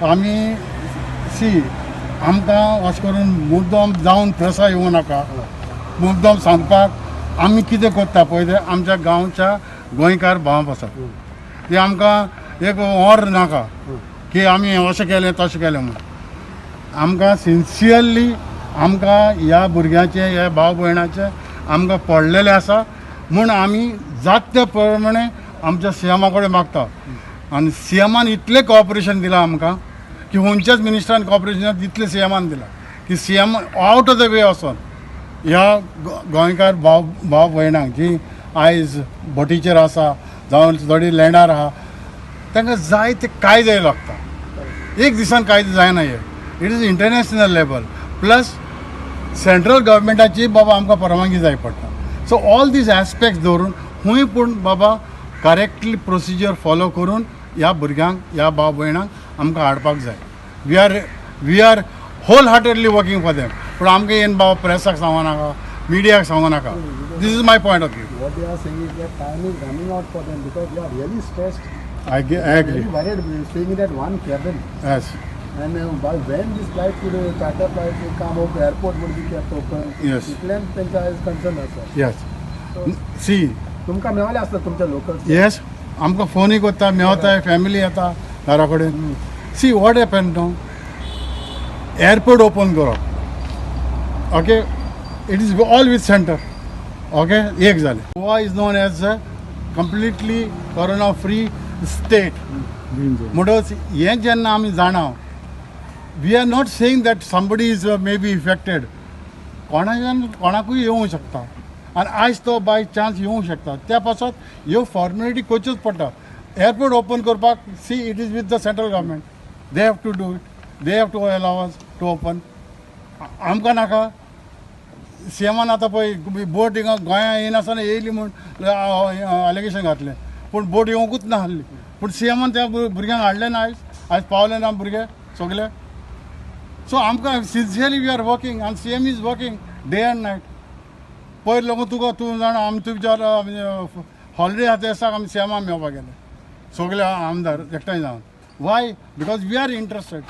आमी सी, आमकां अशें करून मुद्दम जावन प्रेसा येवं नाका. मुद्दम सांगपाक आमी कितें करता पळय तें आमच्या गांवच्या गोंयकार भावां पासत. ते आमकां एक ओर नाका की आमी अशें केलें, तशें केलें म्हूण. आमकां सिन्सियरली आमकां ह्या भुरग्यांचें, ह्या भाव भयणाचें आमकां पडलेलें आसा म्हूण आमी जात त्या प्रमाणे आमच्या सीएमा कडेन मागता. आनी सीएमान इतलें कॉपरेशन दिलां आमकां की खंयच्याच मिनिस्टरान कॉपरेशन तितलें सीएमान दिलां की CM out of the way वचोन ह्या गोंयकार भाव भाव भयणांक जी आयज बोटीचेर आसा जावं थोडी लँडार आहा, तांकां जाय ते कायदे लागता. एक दिसान कायदे जायना हे. It is international level plus central गव्हर्मेंटाची बाबा आमकां परवानगी जाय पडटा. सो ऑल these aspects दवरून खूंय पूण बाबा करेक्टली प्रोसिजर फॉलो करून ह्या भुरग्यांक, ह्या भाव भयणांक आमकां हाडपाक जाय. We are wholeheartedly working for them, पूण आमकां येन बाबा प्रेसाक सांगो नाका, मिडियाक सांगो नाका. This is my point of view. What they are saying is that time is running out for them because they are really stressed. I agree. Really worried staying in that one cabin. Yes. And by when this flight could, charter flight will come up, airport would be kept open. Yes. इतल्यान तेंच्या आयज concern आसा. येस, C. तुमकां मेवले आसता तुमच्या local? येस, आमकां फोनूय करता, मेवताय, family येता घरा कडेन. See what happen, no airport open करप, okay, it is all with center, okay. एक जालें, Goa is known as a completely corona free state. म्हणटकच हें जेन्ना आमी जाणा, we are not saying that somebody is may be affected. कोणाच्यान कोणाकूय येवंक शकता आनी आयज तो बाय चान्स येवंक शकता. त्या पासत ह्यो फॉर्मेलिटी करच्योच पडटा एअरपोर्ट ओपन करपाक. See, it is with the central government. They have to do it. They have to allow us to open. आमकां नाका. सीएमान आतां पळय बोट हिंगा गोंया येयनासतना येयली म्हूण एलिगेशन घातलें, पूण बोट येवंकूच ना आहली. पूण सीएमान त्या भुरग्यांक हाडलें ना आयज. आयज पावले ना भुरगे सगले. सो आमकां सिन्सियरली we are working आनी CM is working day and night. पयर लोक तुका तूं जाणा, आमी तुमच्या हॉलिडे आसा त्या दिसाक आमी सीएमा मेळपाक गेले, सगळे आमदार एकठांय जावन. Why? Because we are interested.